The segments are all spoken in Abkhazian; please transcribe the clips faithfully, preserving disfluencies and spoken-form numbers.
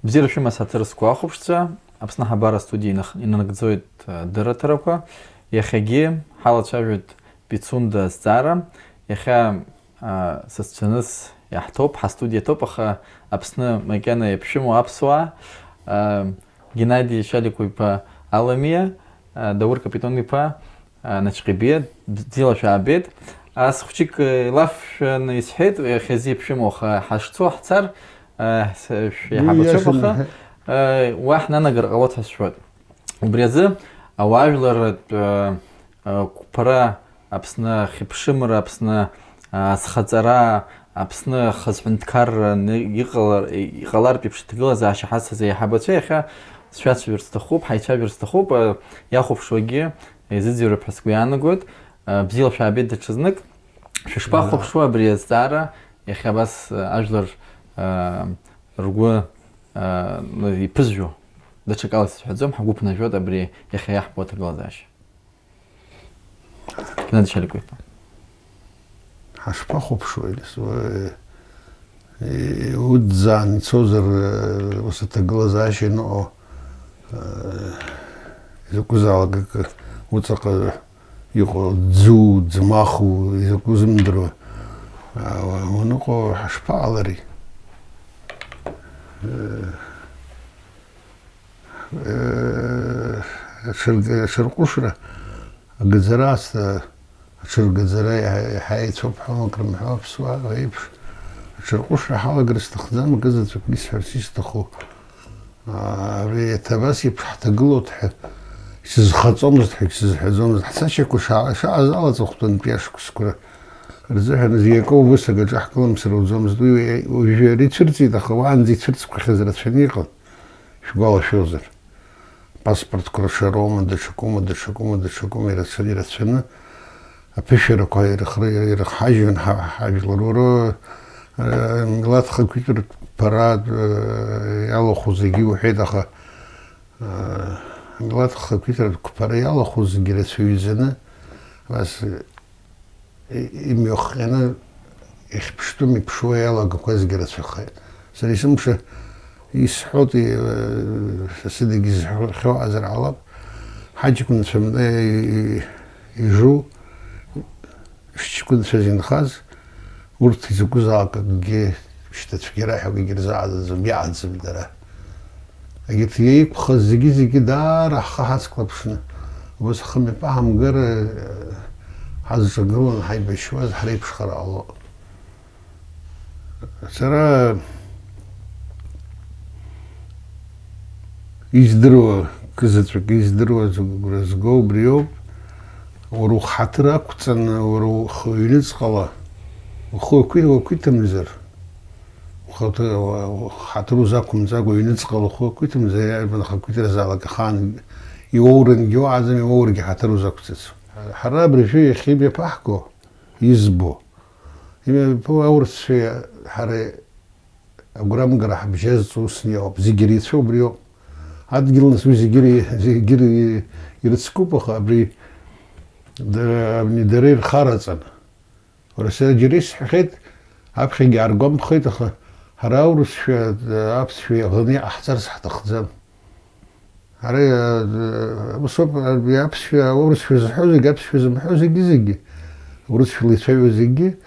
Бзиара шәымаз, ҳаҭыр зқәу ахәаԥшцәа, Аԥсны аҳабара астудиа инах-, инанагӡоит, э, дырраҭарақәа. Иахьагьы ҳалацәажәоит Пицунда азҵаара. Иахьа, э, сасцәаныс иаҳҭоуп, ҳастудиа ҭоуп, аха Аԥсны макьана иаԥшәымоу аԥсуаа, э, Геннади Шьаликәа-иԥа Аламиа, э, Даур Капитон-иԥа, Нацәҟьабиа, бзиала шәаабеит. Ас хәҷык, э, илафшәаны исҳәеит, иахьазы иаԥшәымоу, аха ҳашцо ҳцар, э, с-, шә-, Уи иаҳабацәоуп, иашаны. Аха, э, уа ҳнанагар ҟалоит ҳәа сшәоит. Убри азы ауаажәларратә, э, э, қәԥара, Аԥсны ахьыԥшымра, Аԥсны, э, азхаҵара, Аԥсны ахазҳәынҭқарра ны-, иҟалар-, иҟалартә еиԥш аҭагылазаашьа ҳазҭаз аиҳабацәа иахьа сшәацәажәар сҭахуп, ҳаицәажәар сҭахуп, э, иахәаԥшуагьы еизыӡырҩып ҳәа сгәы иаанагоит. Э, бзиала шәаабеит даҽазнык. Шәышԥахәаԥшуа абри азҵаара, иахьа абас, э, ажәлар, э, ргәы, э, иԥызжәо? Даҽакала сызҳәаӡом, ҳгәы ԥнажәоит абри иахьа иаҳбо аҭагылазаашьа. Геннади Шьаликәа-иԥа. Ҳашԥахәаԥшуеи, нас, уи, и-, уӡӡаан ицозар, э, ус аҭагылазаашьа иныҟәо, э, изакәызаалак акы уҵаҟа иҟоу ӡу, ӡмаху, изакәу зымдыруа, а, уа-, уаныҟоу ҳашԥаҟалари? Э, аҽырг-, аҽырҟәышра, агаӡара аасҭа, аҽыргаӡара иаҳа, иаҳа еицәоуп ҳәа акры рымҳәо аԥсуаа реиԥш, аҽырҟәышра ҳалагар сҭахӡам, акызаҵәык исҳәарц исҭаху. Ари еиҭа абас еиԥш ҳҭагылоит ҳәа исызхаҵомызт ҳәа егьсызҳәаӡомызт. Ҳцашьақәа шаа-, шаҟаз ала аҵыхәтәантәи ашықәсқәа рзыҳәан, зегь акоу ус агаҿа ҳкылымсыр ауӡомызт. Уи уажәы ара ицәырҵит, аха уаанӡа ицәырҵқәахьаз рацәаны иҟан. Шәгәалашәозар, апаспортқәа ршароума, даҽакума, даҽакума, даҽакума ирацәаны, ирацәаны аԥышәарақәа ирыхры-, ирыхҳажьуан ҳа-, ҳажәлар. Уара, э, милаҭ хақәиҭратә ԥара, э, иалахәу зегьы уҳәеит, аха, э, милаҭ хақәиҭратә ԥара иалахәу зегьы рацәаҩӡаны, абас, и-, имҩахҟьаны иахьԥштәым иԥшуа иалагақәазгьы рацәахеит. Сара есымша исҳәоит, и-, са сыдагьы зҳәо-, хьоуазар ҟалап, ҳаҷкәынцәа мда и-, и-, ижу, шҷкәынцәаз инхаз, урҭ изакәызаалак акгьы шьҭацәгьара ҳәа акгьы рзааӡаӡом, иааӡам дара. Егьырҭ иеиқәхаз зегьы-зегьы даара ҳхы ҳацклаԥшны, убас ҳхымҩаԥаҳамгар, ҳазҿагыланы ҳаибашьуаз ҳреиԥшхар ҟалон. Сара издыруа, кызаҵәык издыруа, зыгәра зго убриоуп, уара ухаҭыр ақәҵаны, уара ухы ҩныҵҟала, ухы уақәи-, уақәиҭымзар, Ухаҭы-, уа-, уа-, ҳаҭыр узақәымҵакәа, ҩныҵҟала ухы ақәиҭымзар, иарбан хақәиҭразаалак ахаан иоурангьы уаҟаӡам, иоургьы ҳаҭыр узақәҵац. Ҳара абыржәы иахьа имҩаԥаҳго, избо, имҩаԥаҳго аурысцәеи ҳареи агәрамгара ҳабжьазҵо усны иҟоуп. Зегьы иреицәоу убриоуп. Адгьыл нас уи зегьы ире-, зегьы ире-, ирыцкуп, аха абри дара, абни дара ирхараҵан. Уара, сара џьара исҳәахьеит, аԥхьагьы ааргәамԥхеит, аха ҳара аурысшәа, аԥсшәа иаӷаны иҟаҳҵарц ҳҭахӡам. Ара, э, ус ауп, абри аԥсшәа, аурысшәа зҳәо зегьы, аԥсшәа зымҳәо зегьы, зегьы, урысшәала ицәажәо зегьы,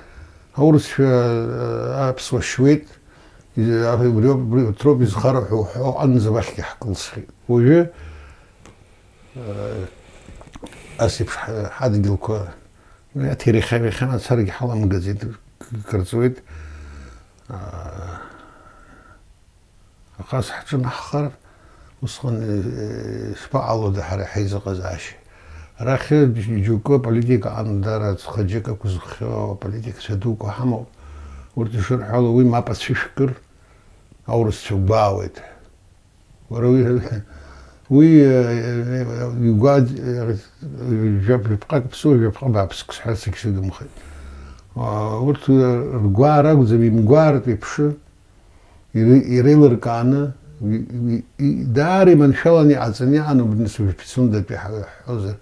аурысшәа, э, аԥсуа шьуеит, из-, а, убри ауп, убри, урҭ роуп изхароу ҳәа уҳәо, аҟынӡа уахьгьы ҳкылсхьеит. Уажәы, э, ас еиԥш ҳа-, ҳадгьылқәа Аҭира иахьа-, иахьа мацарагьы ҳаламгаӡеит, к-, кырҵуеит. Аа, аха ас ҳҿынаҳхар, усҟан, э, шԥаҟалода ҳара ҳаизыҟазаашьа? Арахь џь-, џьоукы аполитика аҟны дара ҵхаџьык ақәызххьоу аполитикацәа дуқәа ҳамоуп. Урҭ ишырҳәало, уи мап ацәышәкыр, аурысцәа гәаауеит. Уара уи, уи, э, э, игәад-, э, жәаф-, жәаԥҟак ԥсуа, жәаԥҟа бааԥск сҳәарц егьсыгымхеит. А, урҭ, э, ргәаара акәӡам, имгәаартә иԥшы, ире-, иреилыркааны, и-, и-, и-, даара иманшәаланы иҟаҵаны иҟан убри, нас уажә Пицундатәи ҳа-, ҳҳәозар.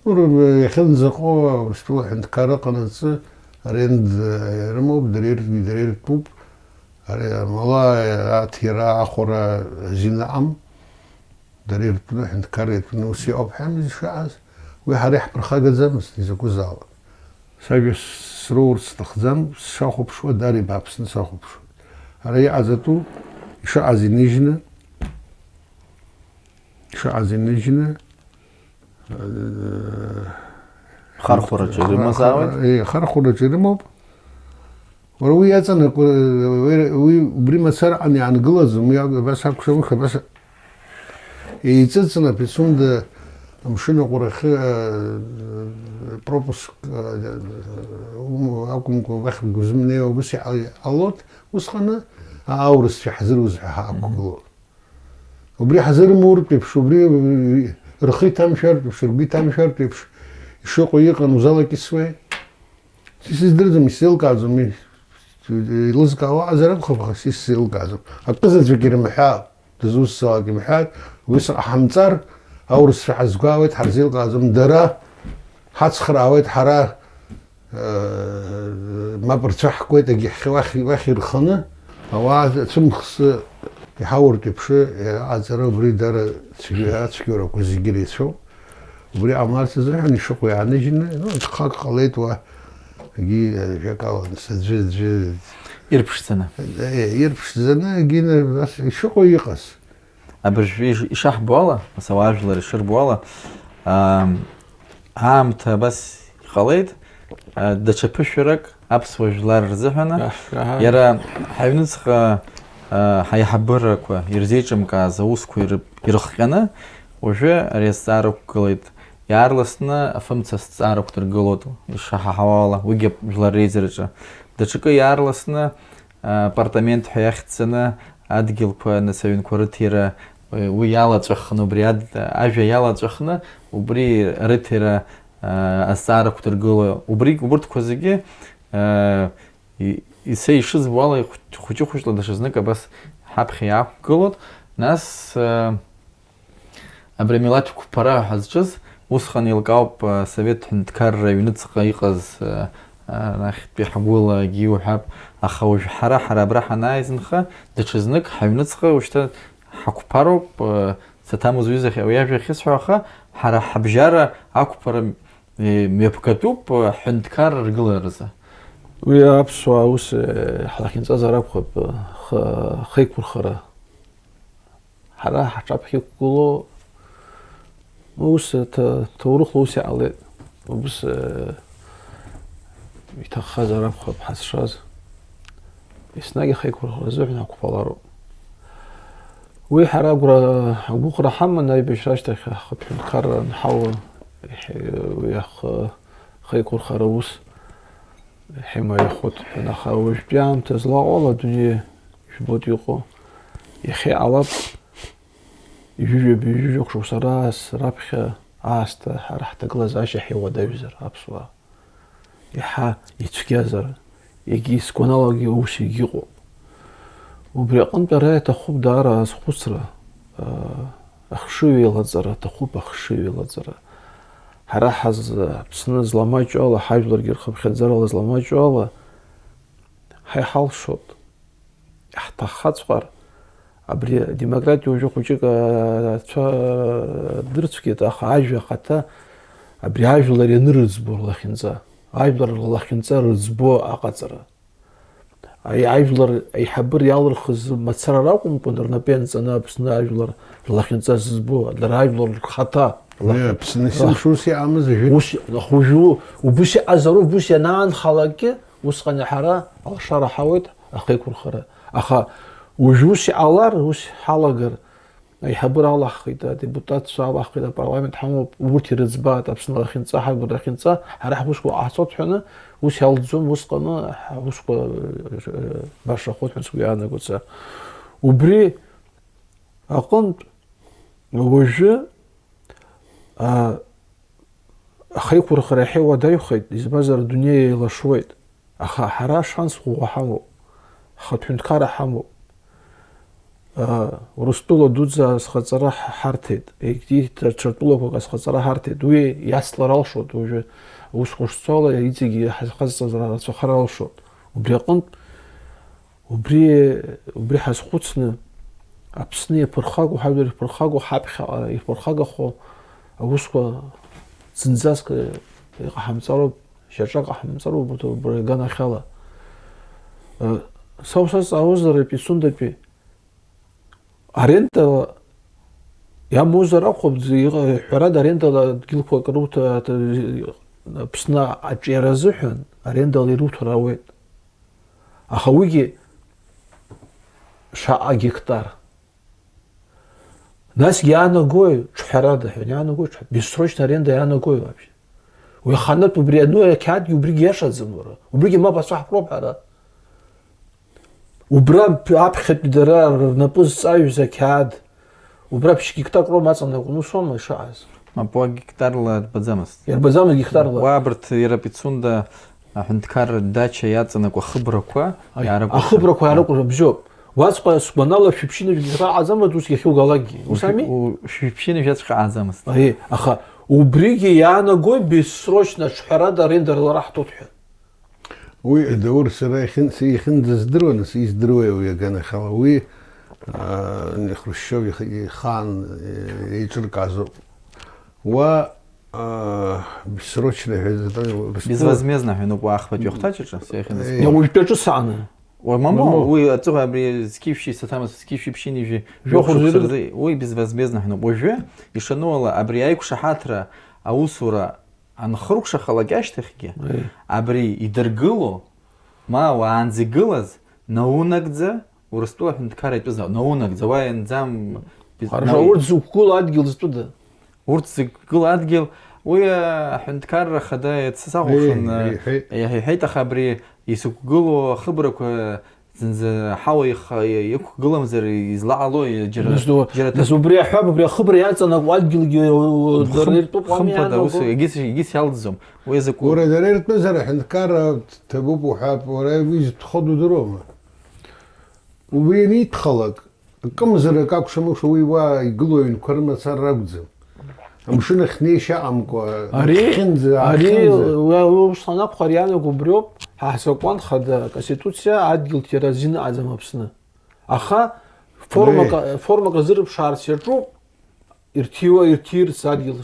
Ур-, иахьынӡаҟоу Урыстәыла аҳәынҭқарра ыҟанаҵы, аренда, э, ирымоуп, дара ир-, дара иртәуп. Ари амала аҭира, ахәара азин ыҟам. Дара иртәны, аҳәынҭқарра иатәны ус иҟоуп ҳәа ишыҟаз. Уи ҳара иаҳԥырхагаӡамызт изакәызаалак. Сажәа сроурц сҭахӡам, сшахәаԥшуа, дара ибааԥсны сахәаԥшуеит. Ара иҟаҵатәу, ишыҟаз иныжьны, ишыҟаз иныжьны, э, Хархәараҿы ирымазаауеит? Э, хархәараҿы ирымоуп. Уара уи иаҵанакуа, уи, уи убри мацараҟны иаангылаӡом, уи абас акәшамыха, абас еиҵыҵны Пицунда амшын аҟәарахьы, э, пропуск, э, акәымкәа уахь узымнеиуа убас иҟа-, иҟалоит, усҟаны аурысцәа ҳзыруз ҳәа ҳақәгылоуп. Убри ҳзырмуртә еиԥш, убри рхы иҭамшәартә еиԥш, ргәы иҭамшәартә еиԥш ишыҟоу иҟан узалакьысуеи? Сисыздырӡом, исзеилкааӡом, илызкаауа азар акәхап, аха сисзеилкааӡом. Акызаҵәык ирымҳәа, дызусҭзаалак имҳәа, уи саҟа ҳамҵар, аурысцәа ҳазгәаауеит, ҳарзеилкааӡом, дара ҳацхраауеит ҳара, э, мап рцәаҳкуеит, егьи ҳхьы уахь, уахь ирханы, ауаа цәымӷс иҳауртә еиԥш, аҟаҵара убри дара цәгьа-, ацәгьоурақәа зегьы иреицәоуп. Убри ҟамларц азыҳәан ишыҟоу иааныжьны, ну, ҽхак ҟалеит уа, егьи, э, жәакала, нас аӡәы, аӡәы Ирԥшӡаны. Э, ирԥшӡаны, егьи, нас ишыҟоу иҟаз. Абыржәы иш-, ишаҳбо ала, нас ауаажәлар ишырбо ала, ам, аамҭа абас иҟалеит, а, даҽа ԥышәарак аԥсуа жәлар рзыҳәаны. Аҳ, аҳа. Иара ҳаҩныҵҟа, а, ҳаиҳабырақәа ирзеиҿымкааз аусқәа иры-, ирыхҟьаны, уажәы ари азҵаара ықәгылеит. Иаарласны афымца азҵаара ықәдыргылоит, ишаҳаҳауа ала, уигьы жәлар реизараҿы. Даҽакы иаарласны, а, апартамент ҳәа иахьӡаны адгьылқәа, нас аҩнқәа рыҭира, уи иалаҵәахны, убри ад-, ажәа иалаҵәахны, убри рыҭира, а, азҵаара ықәдыргыло, убри, убырҭқәа зегьы, а, и-, и-, са ишызбо ала, ихәыҷ-, хәыҷы-хәыҷла даҽазнык абас ҳаԥхьа иаақәгылоит. Нас, а, Абри амилаҭ қәԥара ҳазҿыз, усҟан еилкаауп, а, Совет ҳәынҭқарра аҩныҵҟа иҟаз, а, а, арахьтәи ҳгәылагьы иуҳәап, аха уажә ҳара, ҳара абра ҳанааизынха, даҽазнык ҳаҩныҵҟа ушьҭа ҳақәԥароуп, а, саҭамыз уҩыза ахь-, уи ажәа ахьысҳәо, аха ҳара ҳабжьара ақәԥара, е, мҩаԥгатәуп, а, ҳәынҭқарра ргыларазы. Уи аԥсуаа ус, е, ҳлахьынҵазар акәхап, х-, хеиқәырхара. Ҳара ҳаҿаԥхьа иқәгылоу ус ҭа-, ҭоурыхла ус иҟалеит. Убыс, э, иҭаххазар акәхап ҳазшаз. Еснагь ахеиқәырхара азыҳәан ҳақәԥалароуп. Уи ҳара агәра, агәыӷра ҳаман аибашьра ашьҭахь ҳхатә ҳәынҭқарра анҳауа, иҳ-, уи ҳхы-, хеиқәырхара ус ҳимариахоит ҳәа. Аха уажәтәи аамҭа злаҟоу ала адунеи Жәбоит иҟоу. Иахьа иҟалап, ҩажәа, ҩажәа шықәса раасҭа раԥхьа аасҭа ҳара ҳҭагылазаашьа ҳиуадаҩзар, аԥсуаа. Иаҳа ицәгьазар, егьи сгәаналагьы ус егьыҟоуп. Убри аҟынтә ара иаҭахуп даара азхәыцра, аа, ахшыҩ еилаҵара аҭахуп, ахшыҩ еилаҵара. Ҳара ҳаз-, Аԥсны зламаҷу ала, ҳажәларгьы рхыԥхьаӡарала зламаҷу ала, ҳаиҳалшоит. Иаҳҭаххаҵәҟьар, абри адемократиа уажәы хәыҷык, а, ацәа дырцәгьеит, аха ажәа ахаҭа абри ажәлар ианырыӡбо рлахьынҵа, ажәлар рлахьынҵа рыӡбо аҟаҵара. Аи-, ажәлар аиҳабыра иалырхыз мацара ракәымкәан, рнапы ианҵаны Аԥсны ажәлар рлахьынҵа зыӡбо, дара ажәлар рхаҭа Уи рлахь-, Аԥсны рлахь-, сымш ус иҟамыз ажәытә. Ус, аха уажәы убыс иҟазароуп, ус ианаанхалакгьы, усҟан ҳара алшара ҳауеит, ахеиқәырхара. Аха уажә ус иҟалар, ус ҳалагар, аиҳабыра алаҳхит, адепутатцәа алаҳхит, апарламент ҳамоуп, урҭ ирыӡбааит, Аԥсны лахьынҵа, ҳажәлар рахьынҵа, ҳара ҳусқәа ҟаҳҵоит ҳәаны, ус иалҵӡом, усҟаны ҳусқәа, э, башахоит ҳәа сгәы иаанагоит са. Убри аҟынтә уажәы, а, ахеиқәырхара иаҳа иуадаҩхеит, избанзар, адунеи еилашуеит. Аха ҳара ашанс ӷәӷәа ҳамоуп, ҳхатә ҳәынҭқарра ҳамоуп. Урыстәыла дуӡӡа азхаҵара ҳ-, ҳарҭеит, егьи даҽа тәылақәак азхаҵара ҳарҭеит. Уи иацлар алшоит, уажәы аусқәа шцо ала иҵегьы ҳазхазҵаз рацәахар алшоит. Убри аҟынтә Убри, убри ҳазхәыцны, Аԥсны иаԥырхагоу, ҳажәлар иаԥырхагоу, ҳаԥхьаҟа иаԥырхагахо аусқәа зынӡаск иҟаҳамҵароуп, шьаҿак ҟаҳамҵароуп убри аганахьала. Э, са усазҵаауазар, Пицундатәи арендала иамоузар акәхап, ӡ-, иҟ-, ҳәарада, арендала адгьылқәак руҭа-, т-, Аԥсны аҿиара азыҳәан арендала ируҭар ауеит. Аха уигьы шаҟа гектар? Насгьы иаанагои, ҽҳәарада ҳәа, иаанагои, ҽҳәа-, бессрочно аренда иаанагои вообще? Уи аханатә убри ану ақьаадгьы убригьы иашаӡам уара. Убригьы мап ацәаҳкроуп ҳара. Убра аԥхьатәи дара рнапы зҵаҩыз ақьаад, убра ԥшь гектар роума аҵанакуан, ус аума ишыҟаз? Мап, уа гектарла рбаӡамызт. Иарбаӡамызт гектарла. Уа абарҭ иара Пицунда аҳәынҭқарра дача иаҵанакуа ахыбрақәа Аи, иаарыкәыршан. Ахыбрақәа иаарыкәыршан, бзиоуп. Уаҵәҟьа сгәанала шәиԥшьынажә гьы ҟаҟаӡамызт, ус иахьугалакгьы. Ус ами? Шәиԥшьынажәаҵәҟьа ҟаҟаӡамызт. Аиеи, аха убригьы иаанагои бессрочно аҿҳәарада аренда рылара ҳҭоит ҳәа? Уи Даур сара иахьын-, сара иахьынӡаздыруа, нас издыруеи уи аганахьала? Уи, аа, Хрушьчов ихы-, ихаан, е-, еиҿыркаазоуп. Уа, аа, бессрочно ҳәа изатәан, рыстәы- Безвозмездно ҳәа иануп уа ахԥатәи ахәҭаҷаҿы, сара иахьынӡаскуа. Е. Иа уажәтәи аҿы сааны. Уа, мамоу, Мамоу. Уи аҵыхәа абри зқьышәи саҭамыз, зқьышәи ԥшьынҩажәи Иахәа жәохә рзы шықәса рзы, уи безвозмездно ҳәа иануп. Уажәы ишану ала, абри аиқәшаҳаҭра аусура анхыркәшахалак ашьҭахьгьы, Аи. Абри идыргыло, ма уаанӡа игылаз, наунагӡа Урыстәыла аҳәынҭқарра итәыз, наунагӡа, уа ианӡам, Хорошо, наи- урҭ зықәгылоу адгьыл зтәыда? Урҭ зықәгылоу адгьыл, уи, аҳәынҭқарра ахада иацы сахәаԥшуан, Еи, еиҳәеит. Иаҳ-, иаҳәеит, аха абри изықәгылоу ахыбрақәа зынӡа аҳауа иха-, иқәгыламзар излаҟалои, џьара, Нас ду-, џьара нас убри аҳәап, убри ахыбра иаҵанакуа адгьылгьы, у-, у-, дара Хым-, иртәуп, уами хымԥада, ус иаанаго? егьыс, егьыс иалҵӡом. Уи азакәу. Уара дара иртәызар аҳәынҭқарра ҭабуп уҳәап, уара уи зыҭәхо дудыруама? Убри анидхалак, акымзарак акәшамыкәша уи уа игылоу аҩнқәа рымацара ракәӡам. Амшын ахь неишьа аҟамкәа, Ари, ахьынӡа, ари, ахьынӡа. Уи, уи усҟан акәхар иаанаго убриоуп, ҳа ҳзакәан хада, аконституциа, адгьыл ҭира азин ыҟаӡам Аԥсны. Аха формак, Уи. Формак азырԥшаарц иаҿуп, ирҭиуа, ирҭирц адгьыл.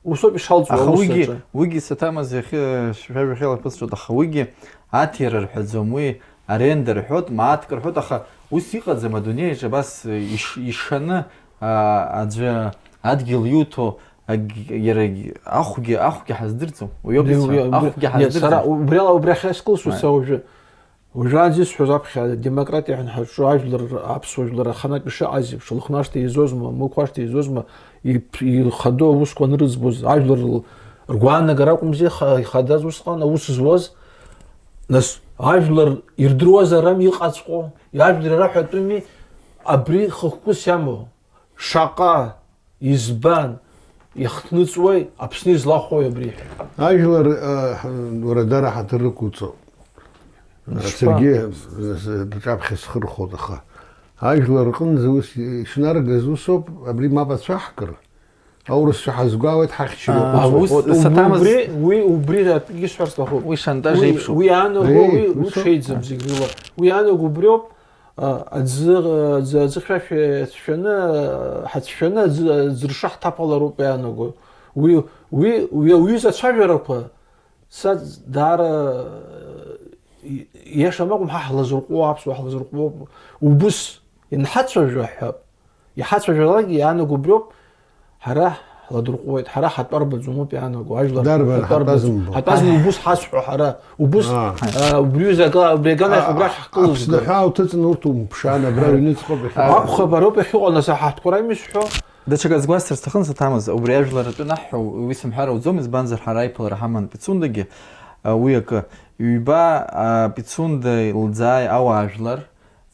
Усоуп ишалҵуа Аха аус уигьы, аҿы. Уигьы саҭамыз иахьа шәажәахьала ԥысҵәоит, аха уигьы аҭира рҳәаӡом, уи аренда рҳәоит, мааҭк рҳәоит, аха ус иҟаӡам адунеиаҿ абас иш-, ишаны, а, аӡәы адгьыл иуҭо, аг-, иара аг-, ахәгьы, ахәгьы ҳаздырӡом. Уи ауп Убри, исҳәо, убри, ахәгьы убри, ҳаздырӡом. Сара убри ала, убри ахьа скылсуеит Аи. Са уажәы. Уажәраанӡа исҳәоз аԥхьа, адемократиа ҳәа ҳаҿу ажәлар, аԥсуа жәлар аханатә ишыҟаз еиԥш, Лыхнашҭа изозма, Мықәашҭа изозма, иԥ-, ихадоу аусқәа анрыӡбоз, ажәлар р-, ргәаанагара акәымзи иха-, ихадаз усҟан аус зуаз? Нас, ажәлар ирдыруазар ами иҟаҵәҟьоу, ажәлар ираҳәатәыми абри хықәкыс иамоу? Шаҟа? Избан? Иахҭныҵуеи? Аԥсны излахәои абри ҳәа? Ажәлар, а, уара дара ҳаҭыр рықәуҵоит. Ишԥа? Саргьы, э, даҿаԥхьа схырхәоит, аха ажәлар рҟынӡа ус ишнаргаз усоуп, абри мап ацәаҳкыр, аурысцәа ҳазгәаауеит ҳахьчара. А, иҟәыҵуеит. Ус Вот убри, саҭамыз убри, уи, убри атәгьы сҳәар сҭахуп. Уи шантаж Уи, еиԥшуп. Уи иаанаго, Еи, уи, уи усоуп. Ҽеиӡам зегь рыла. Уи иаанаго убриоуп. А, аӡы, аӡы, аӡыхьшәашәа ацәшәаны, а, ҳацәшәаны аӡы, аӡырша ҳҭаԥалароуп иаанаго. Уи, уи, уи ауаҩы изы ацәажәарақәа, са даара, и-, ииашам акәым, ҳа ҳлазырҟәуа, аԥсуаа ҳлазырҟәуоуп. Убыс ианҳацәажәо ҳҳәап. Иҳацәажәалак иаанаго убриоуп. Ҳара ҳладырҟәуеит, ҳара ҳатәарбаӡом ауп иаанаго, ажәлар Дарбан ҳатәарбаӡом. Ҳатәазымбо? Ҳатәазны убыс ҳазҳәо ҳара, убыс, Аа. а, убри аҩыза акы, абри аганахь А, убрахь ҳкылызго. Аԥсны ҳәа уҭыҵны урҭ умԥшаан, абра аҩныҵҟоуп иахьа. Акәхап, ароуп иахьыҟоу, нас аҳаҭқәа рами исҳәо. Даҽакы азгәасҭар сҭахын саҭамыз, убри ажәлар атәы наҳҳәо, уи сымҳәар ауӡом, избанзар ҳара аиԥылара ҳаман Пицундагьы, а, уи акы. Ҩба, а, Пицунда илӡааи ауаажәлар,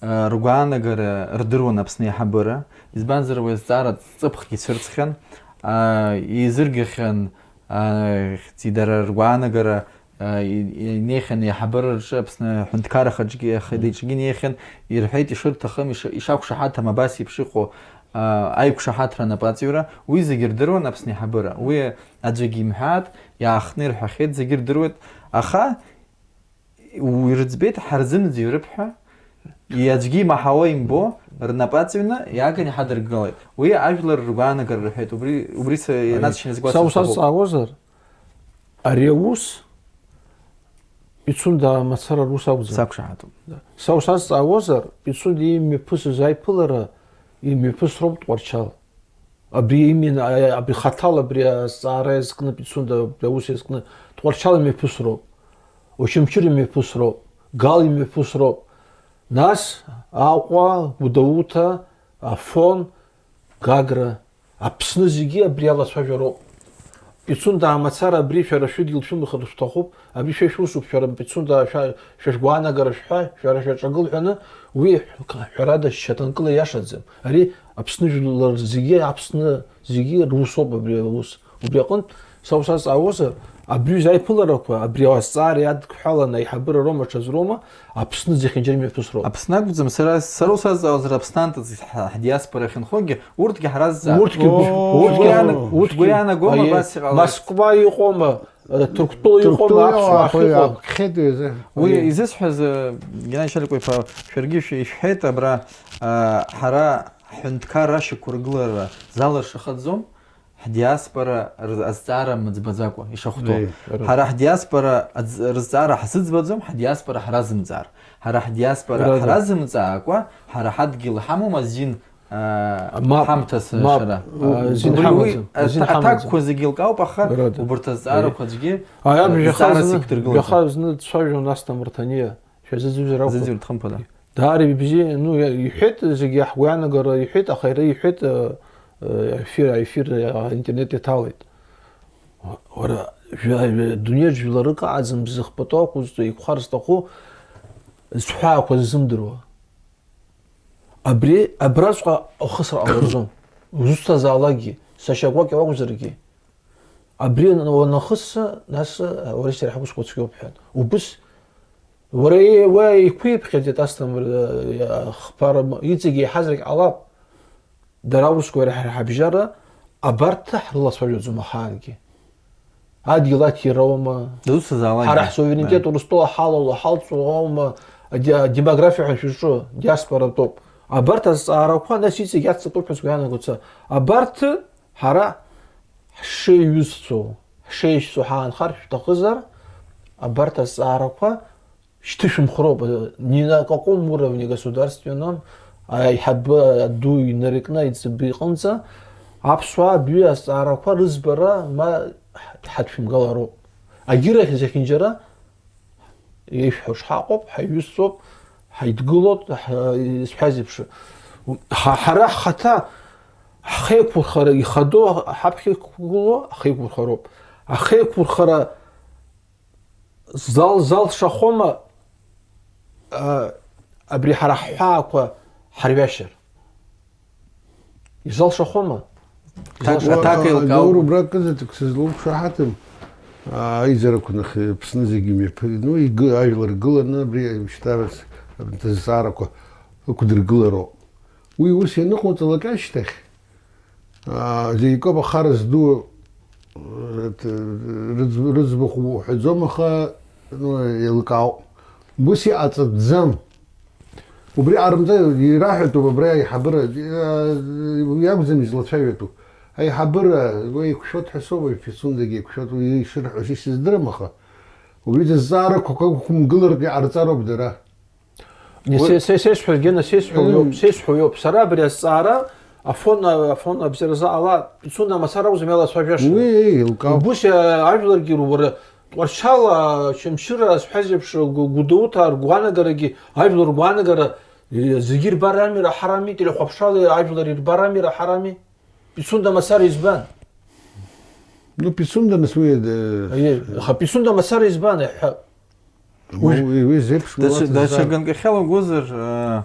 ргәаанагара рдыруан Аԥсны аиҳабыра, избанзар, уи азҵаара ҵыԥхгьы цәырҵхьан, еизыргахьан, дара ргәаанагара, инеихьан аиҳабыра рҿы, Аԥсны аҳәынҭқарра ахаҿгьы, ахада иҿгьы инеихьан, ирҳәеит ишырҭахым, ишақәшаҳаҭым абас еиԥш иҟоу аиқәшаҳаҭра анапаҵаҩра, уи зегьы рдыруан Аԥсны аиҳабыра. Уи аӡәгьы имҳәааит, иаахтны ирҳәахьеит, зегьы рдыруеит, аха Ирыӡбеит, ҳарзымӡырҩып ҳәа, Аӡәгьы имаҳауа имбо, рнапы аҵҩны иааган иҳадыргылеит. Уи ажәлар ргәаанагара рҳәеит, убри, убри са-, ианацшьаны сгәасҭар сҭахуп. Са усазҵаауазар, ари аус Пицунда мацара рус акәӡам. Сақәшаҳаҭуп. Са усазҵаауазар, Пицунда имҩаԥысыз аиԥылара имҩаԥысроуп Тҟәарчал. Абри имин-, а-, абри хаҭала абри азҵаара иазкны, Пицунда абри аус иазкны, Тҟәарчал имҩаԥысроуп, Очамчыр имҩаԥысроуп, Гал имҩаԥысроуп. Нас Аҟәа, Гәдоуҭа, Афон, Гагра, Аԥсны зегьы абри алацәажәароуп. Пицунда амацара абри шәара шәыдгьыл шәымихыр шәҭахуп, абри шәа шәусуп, шәара Пицунда шәа-, шәа шәгәаанагара шәҳәа, шәара шәаҿагыл ҳәаны, уи ҳәарада шьаҭанкыла иашаӡам. Ари Аԥсны жәлар зегьы, Аԥсны зегьы русоуп абри аус. Убри аҟынтә, са усазҵаауазар, абри аҩыза аиԥыларақәа, абри азҵаара иадкҳәаланы аиҳабыра роума, ҽазы роума, Аԥсны зехьынџьара имҩаԥысроуп. Аԥсны акәӡам, сара, сара усазҵаауазар, Аԥсны анҭыҵ ҳа-, ҳдиаспора ахьынхогьы, урҭгьы ҳразҵаауеит. Урҭгьы, Шәгәы урҭгьы, иаанаг-, шәгәы урҭгьы, иаанагома аиеи, абас иҟалаз? Москва иҟоума, э, Ҭырқәтәыла иҟоума, Ҭырқәтәыла аԥсуаа иҟоума, ахьыҟоу? Иақәхеит уи азы. Уи аиеи. Изысҳәаз, э, Геннади Шьаликәа-иԥа, шәаргьы шәи-, ишәҳәеит, абра, э, ҳара ҳҳәынҭқарра ашьақәыргылара заларшахаӡом, ҳдиаспора рыз-, азҵаара мыӡбаӡакәа ишахәҭоу. Еи, ара. Ҳара ҳдиаспора аӡ-, рызҵаара ҳзыӡбаӡом, ҳдиаспора ҳразымҵаар. Ҳара ҳдиаспора Ҳразы. Ҳразымҵаакәа, ҳара ҳадгьыл ҳамоума азин, аа, Мап, ҳамҭас мап, шара? Аа, зин Убри уи ҳамаӡам, азин аҭа-, ҳамаӡам. Аҭакқәа зегьы лкаауп, аха Ҳәарада. Убарҭ азҵаарақәа аӡәгьы, Аи, абжа зҵаарас зны, иқәдыргылаӡом. Жәаха зны дцәажәон Асҭамыр Ҭаниа, шәазыӡырҩыр акәхап. Зыӡырҩ дхымԥада. Даара ибзиа, ну, иа-, иҳәеит, зегьы ҳгәы иаанагара иҳәеит, аха иара иҳәеит, э, э, ефир, аефир, э, аинтернет иҭалеит. Уара, жәа-, жәа-, дунеи жәларык аӡын бзыхпату ақәызҵо, еиқәхар зҭаху зҳәаақәа ззымдыруа. Абри, абраҵәҟьа ухысыр ҟалаӡом. Узусҭазаалакгьы, сашьа гәакьа уакәзаргьы. Абри уанахысса, нас, уареи сареи ҳаусқәа цәгьоуп ҳәа. Убыс, уара, уа еиқәиԥхьаӡеит Асҭамыр, э, хԥара, иҵегь еиҳазаргь ҟалап. Дара аурысқәа иара ҳара ҳабжьара абарҭ ҳрылацәажәаӡом ахаангьы. Адгьыл аҭира аума? Дызусҭазаалакгьы. Ҳара ҳсуверенитет Урыстәыла ҳалало ҳалҵуа аума? Ади-, адемографиа ҳәа шәызҿу, диаспоратәоуп. Абарҭ азҵаарақәа, нас иҵегь ацҵатәуп ҳәа сгәы иаанагоит са. Абарҭ ҳара ҳшеиҩызцәоу, ҳшеишьцәоу ҳаанхар шәҭахызар, абарҭ азҵаарақәа шьҭышәымхроуп, э, ни на каком уровне государственном, аиҳабы аду инаркны аиҵбы иҟынӡа, аԥсуаа абҩы азҵаарақәа рыӡбара ма ҳ-, ҳадшәымгалароуп. Агьырахь зехьынџьара ишәҳәо шҳаҟоуп, ҳаиҩызцәоуп, ҳаидгылоит, ҳ-, исҳәаз еиԥш, ҳа-, ҳара ҳхаҭа ҳхеиқәырхара ихадоу ҳаԥхьа иқәгылоу ахеиқәырхароуп. Ахеиқәырхара Зал, залшахома, а, абри ҳара ҳҳәаақәа ҳарҩашьар? Изалшахома? Аҭак, Изалшахома? Аҭак еилкаауп. Гаур убра акызаҵәык сызлоуқәшаҳаҭым, а, аизарақәа нахь Аԥсны зегьы мҩаԥы-, ну, игы-, ажәлар гыланы абри шьҭарас азҵаарақәа ықәдыргылароуп. Уи ус ианыҟауҵалак ашьҭахь, аа, зегь акоуп ахара зду, рыӡ-, рыӡбахә уҳәаӡом, аха, ну, еилкаауп. Ус иҟаҵатәӡам. Убри ҟарымҵа ираҳәатәуп, абра аиҳабыра, иа-, уи акәӡам излацәажәатәу. Аиҳабыра, уи еиқәшәоит ҳәа соуп, Пицундагьы еиқәшәоит, уи ишырҳәо исыздырам, аха убри зызҵаарақәа қәымгылартә иҟарҵароуп дара. Не, Уи се-, се-, сесҳәо, Гена, сесҳәо Мм. Иоуп, сесҳәо иоуп. Сара абри азҵаара, Афон, Афон абзиаразы ала, Пицунда мацара акәӡам иалацәажәаша. Уи еилкаауп. Убыс, а, ажәларгьы ру-, уара, Тҟәарчал, а, Чамчыра, сҳәаз еиԥш, Гу-, Гәдоуҭа ргәаанагарагьы, ажәлар ргәаанагара, э, зегьы ирбарами, раҳарами, телехәаԥшрала ажәлар ирбарами, раҳарами? Пицунда мацара избан? Ну, Пицунда нас уи, э, Аиеи, аха Пицунда мацара избан, иаҳҳәап. Уи, уи, уи зеиԥш Даҽа, милаҭ даҽа зҵаара. Ганкахьала угәозар, а,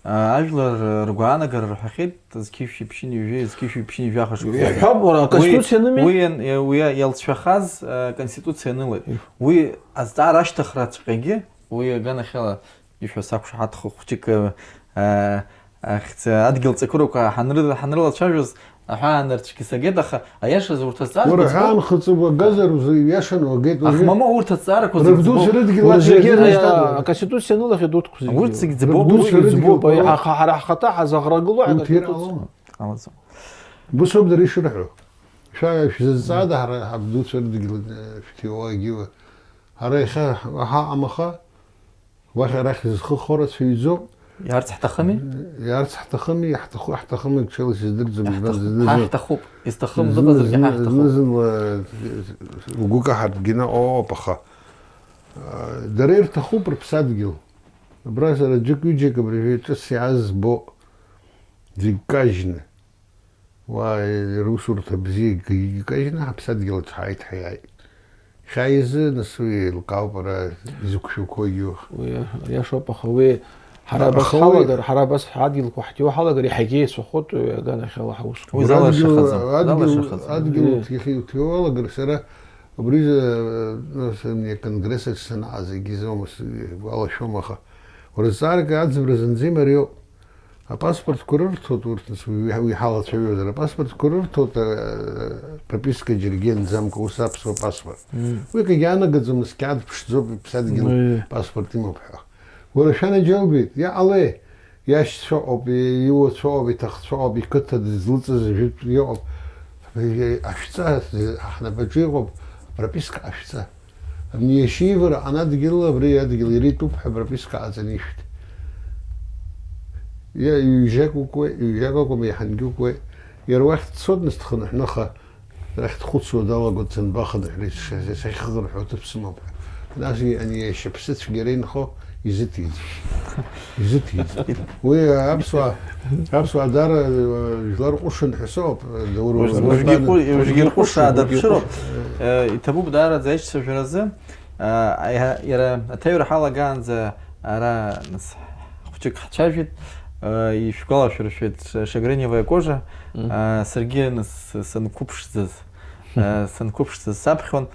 а, ажәлар ргәаанагара рҳәахьеит, зқьышәи ԥшьыни жәеи, зқьышәи ԥшьыни жәаха шықәса. Иаҳҳәап, уара, Уи, Аконституциа анымиа? Уи иан-, уи иалцәахаз, а, Конституциа анылеит. Уи азҵаара ашьҭыхраҵәҟьагьы, уи аганахьала ишәа сақәшаҳаҭхо хәҷык, а, а, ахьӡ-, адгьыл ҵакырақәа ҳанры-, ҳанрылацәажәоз, Аҳәаанырцәгьы сагеит, аха аиашаз урҭ азҵаарақәа Уара ӡбо- ҳәаанхыҵ уагазар узы иашан уагеит. Аха мама урҭ азҵаарақәа зегь Рабду ӡбо- срыдгьыл Уара аӡәы зегьы иазыруз ара акәын. Аконституциа анылахьеит урҭқәа зегьы. Урҭ зегь ӡбо- Рабду Уи срыдгьыл ӡбоуп, ари ала- ҳа- ҳара ҳхаҭа ҳазаӷрагылоуп Урҭ ир Аконституциа. алома. Ҟалаӡом. Бысоуп дара ишырҳәо. Шәа шәзызҵаада ҳара ҳабдуцәа рыдгьыл шәҭиуагьы. Ҳара иахьа ҳаҟам аха, уахь арахь зхы хоура цәаҩӡоуп. Иаарц ҳҭахыми? Иаарц ҳҭахыми, иаҳҭаху ҳҭахыми, ҽеила сыздырӡом, избан Ҳа зны-зны- ҳҭахуп. Изҭахым дыҟазаргьы ҳа ҳҭахуп. Зны-зынла угәы каҳартә гьина оуп, аха а, дара ирҭахуп рыԥсадгьыл. Абра сара џьык-ҩыџьак абыржәы ҿыц иааз збо, зегь кажьны. Уа русурҭа бзиа икажьны ҳаԥсадгьыл аҿы ҳааит, ҳаиааит. Иахьа изы, нас уи еилкаауп ара изықәшәақәоугьы. Уи иашоуп, аха уи ҳара абас Аха уи- ҳалагар, ҳара абас ҳадгьылқәа ҳҭиуа ҳалагар, иаҳагьы еицәахоит уи аганахьала ҳаусқәа. Уи залашахаӡам, Адгьыл, залашахаӡам. адгьыл Е. уҭихи-, уҭиуалагар сара, убри зы, нас, ани аконгресс аҿы санааз егьи изоума, с-, игәалашәом, аха. Уара зҵаарак аӡбра зынӡа имариоуп. Апаспортқәа рырҭоит урҭ, нас, уи, уи ҳалацәажәозар, апаспортқәа рырҭоит, а, прописка џьаргьы ианӡамкәа, ус аԥсуа паспорт. Уи акгьы анагаӡом, нас, қьаад ԥшӡоуп, иԥсадгьыл Уи. паспорт имоуп ҳәа. Уара шәанаџьалбеит, иаҟалеи? Иашьцәа ыҟоуп, иуацәа ыҟоуп, иҭахцәа ыҟоуп, иқыҭа дызлыҵыз жәытә иҟоуп. Ашәҵа ҳнапаҿы иҟоуп, прописка ашәҵа. Абни иашьа ивара анадгьыл, абри адгьыл иара итәуп ҳәа прописка ҟаҵаны ишәҭ. Иа-, ҩажәак укуеит, ҩажәак акәым, иаҳангьы укуеит. Иара уахь дцоит, нас дхынҳәны, аха Арахь дхәыцуа далагоит, санбахынҳәри, сахьхынҳәуа ҭыԥ сымоуп ҳәа. Насгьы ани иашьа ԥсыцәгьара инхо изыҭиӡом. Изыҭиӡом. Уи аԥсуаа, аԥсуаа даара, э, жәлар ҟәышын ҳәа сыҟоуп, э, Даур Уажәгьы Уалбаны. Ҟәы-, уажәгьы рҟәыш аадарԥшыроуп. Э, иҭабуп даара аӡаишьцәажәаразы. Э, аиҳа-, иара аҭаҩра ҳалагаанӡа ара, нас, хәҷык ҳцәажәеит, э, ишәгәалашәыршәеит, Ш-, Шагреневая кожа. Мгм. Э, саргьы, нас, санқәыԥшӡаз, э, санқәыԥшӡаз саԥхьон.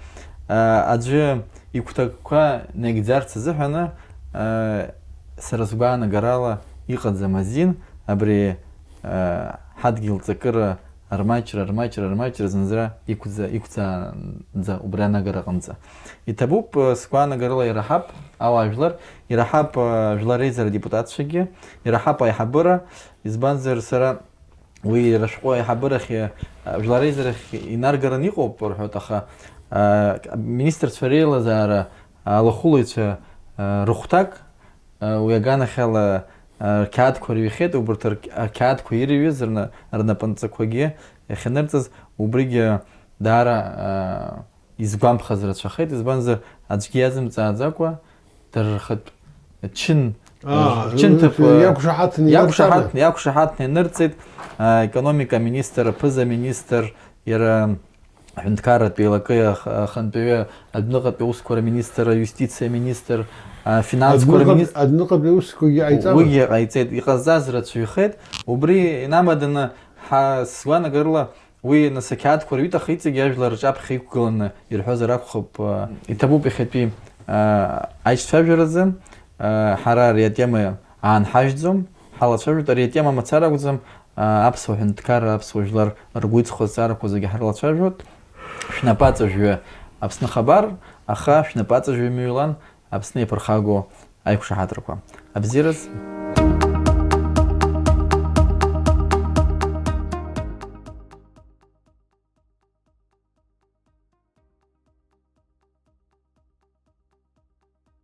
Э, аӡәы игәҭакқәа нагӡарц азыҳәаны, э, сара сгәаанагарала иҟаӡам азин, абри, э, ҳадгьыл ҵакыра рмаҷра, рмаҷра, рмаҷра зынӡа иқәӡа-, иқәӡаанӡа убри анагара аҟынӡа. Иҭабуп, э, сгәаанагарала ираҳап ауаажәлар, ираҳап, э, Жәлар Реизара адепутатцәагьы, ираҳап аиҳабыра, избанзар сара уи иара ашәҟәы аиҳабырахь, э, Жәлар Реизарахь инаргараны иҟоуп рҳәоит, аха, э, аминистрцәа реилазаара алахәылаҩцәа, э, рыхәҭак, э, уи аганахьала, э, рқьаадқәа рҩхьеит, убарҭ рқь-, рқьаадқәа ирыҩыз рна-, рнапынҵақәагьы иахьанырҵаз, убригьы даара, э, изгәамԥхаз рацәахеит, избанзар, аӡәгьы иазымҵааӡакәа, дара рхатә чын, Аа, э, чынҭақәа иақәшаҳаҭны ианырҵама? Иақәшаҳаҭны, иақәшаҳаҭны ианырҵеит, а, аекономика аминистр, аԥыза-министр, иара аҳәынҭқарратә еилакы ах-, ахантәаҩы, адәныҟатәи аусқәа рминистр, аиустициа аминистр, а, финансқәа Адәныҟа-, рминистр. адәныҟатәи аусқәагьы ҟаиҵама? Уигьы ҟаиҵеит, иҟазҵаз рацәаҩхеит. Убри инамаданы ҳа-, сгәаанагарала уи нас ақьаадқәа рҩит, аха иҵегь ажәлар рҿаԥхьа иқәгыланы ирҳәозар акәхап, а, иҭабуп иахьатәи, а, аишьцәажәаразы, а, ҳара ари атема аанҳажьӡом, ҳалацәажәоит, ари атема мацара акәӡам, а, аԥсуа ҳәынҭқарра, аԥсуа жәлар ргәы иҵхо азҵаарақәа зегьы ҳрылацәажәоит. Шәнапаҵа жәҩа Аԥсны хабар, аха шәнапаҵа жәҩа мҩалан Аԥсны иаԥырхагоу аиқәшаҳаҭрақәа. Абзиараз.